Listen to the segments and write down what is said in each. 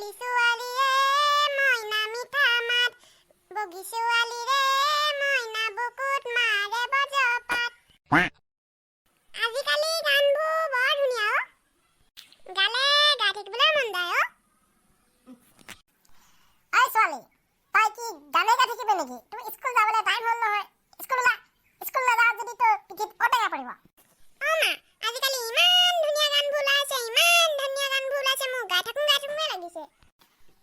বগলী ছোৱালীয়ে মইনা মিঠা মাত, বগী ছোৱালীৰে মইনা বুকুত মাৰে বজ্ৰপাত। আজিকালি গানবোৰ বৰ ধুনীয়া অ', গালে গাই থাকিবলৈ মন যায় অ'। ঐ ছোৱালী, তই কি গানে গাই থাকিবি নেকি? তোৰ স্কুল যাবলৈ টাইম হ'ল নহয়। স্কুল ওলা। স্কুল নাযাওঁ যদি তোৰ পিঠিত ঔটেঙা পৰিব। অ' মা, আজিকালি ইমান ধুনীয়া গানবোৰ ওলাইছে, ইমান ধুনীয়া গানবোৰ ওলাইছে, মোৰ গাই থাকোঁ গাই থাকোঁৱে লাগিছে।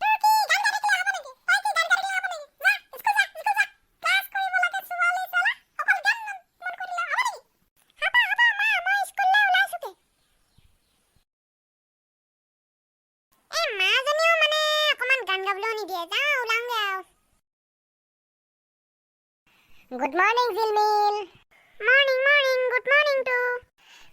তোৰ কি গান গাই থাকিলে হ'ব নেকি? তই কি গান গাই থাকিলে হ'ব নেকি? যা, স্কুল যা, স্কুল যা। ক্লাছ কৰিব লাগে ছোৱালী। চালা অকল গান মন কৰিলে হ'ব নেকি? হ'ব হ'ব মা, মই স্কুললৈ ওলাইছোগে। এই মাজনীও মানে অকণমান গান গাবলৈও নিদিয়ে। যাওঁ, ওলাওঁগে আৰু। Good morning, Jilmil. Morning, morning, good morning too.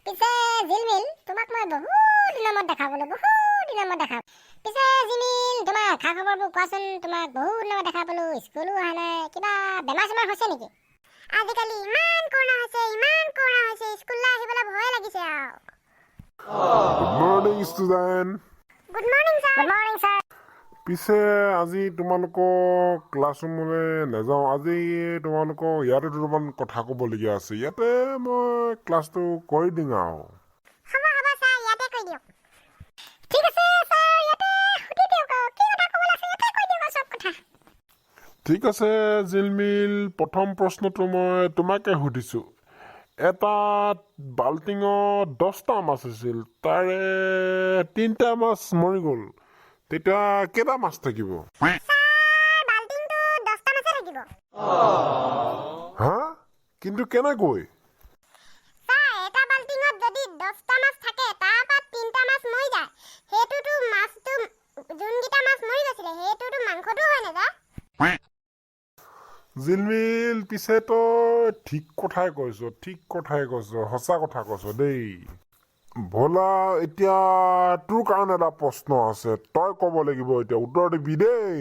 পিছে জিলমিল, তোমাক মই বহুত দিনৰ মূৰত দেখা পালো, বহুত দিনৰ মূৰত দেখা। পিছে জিলমিল, তোমাৰ খা খবৰবোৰ কোৱাচোন। তোমাক বহুত দিনৰ মূৰত দেখা পালো, স্কুলো অহা নাই। কিবা বেমাৰ চেমাৰ হৈছে নেকি? আজিকালি ইমান কৰোণা হৈছে, ইমান কৰোণা হৈছে, স্কুললৈ আহিবলৈ ভয়ে লাগিছে আৰু। Good morning, student. Good morning, sir. Good morning, sir. পিছে আজি তোমালোকৰ ক্লাছৰুমলৈ নাযাওঁ। আজি তোমালোকক ইয়াতে দুটামান কথা ক'বলগীয়া আছে। ইয়াতে মই ক্লাছটো কৰি দিম আৰু। হ'ব হ'ব ছাৰ, ইয়াতে কৈ দিয়ক। ঠিক আছে ছাৰ, ইয়াতে সুধি দিয়ক আৰু। কি কথা ক'বলৈ আছে, ইয়াতে কৈ দিয়ক আৰু চব কথা। ঠিক আছে জিলমিল, প্ৰথম প্ৰশ্নটো মই তোমাকে সুধিছোঁ। এটা বাল্টিঙত 10টা মাছ আছিল, তাৰে তিনিটা মাছ মৰি গ'ল, তেতিয়া কেইটা মাছ থাকিব? ছাৰ, বাল্টিংটো 10টা মাছে থাকিব। হা? কিন্তু কেনেকৈ? ছাৰ, এটা বাল্টিঙত যদি 10টা মাছ থাকে, তাৰ পৰা তিনিটা মাছ মৰি যায়, সেইটোতো মাছটো, যোনকেইটা মাছ মৰি গৈছিলে, সেইটোতো মাংসটো হৈ নাযায়। জিলমিল, পিছে তই ঠিক কথাই কৈছ, ঠিক কথাই কৈছ, সঁচা কথা কৈছ দেই। ভোলা, এতিয়া তোৰ কাৰণে এটা প্ৰশ্ন আছে। তই ক'ব লাগিব এতিয়া, উত্তৰ দিবি দেই।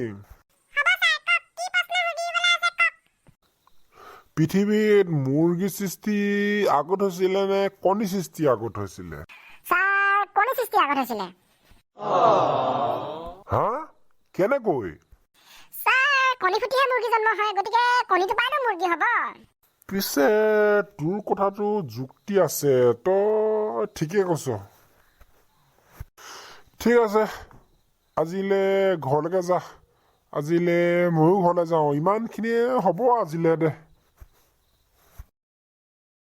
হ'ব ছাৰ, কওক, কি প্ৰশ্ন সুধিবলৈ আছে কওক। পৃথিৱীত মুৰ্গী সৃষ্টি আগত হৈছিলে নে কণী সৃষ্টি আগত হৈছিলে? ছাৰ, কণী সৃষ্টি আগত হৈছিলে। হা? কেনেকৈ? ছাৰ, কণী ফুটিহে মুৰ্গী জন্ম হয়, গতিকে কণীটো পাইনো মুৰ্গী হ'ব। পিছে তোৰ কথাটো যুক্তি আছে, তই ঠিকে কৈছ। ঠিক আছে, আজিলে ঘৰলৈকে যা। আজিলে ময়ো ঘৰলৈ যাওঁ। ইমানখিনিয়ে হ'ব আজিলে দে।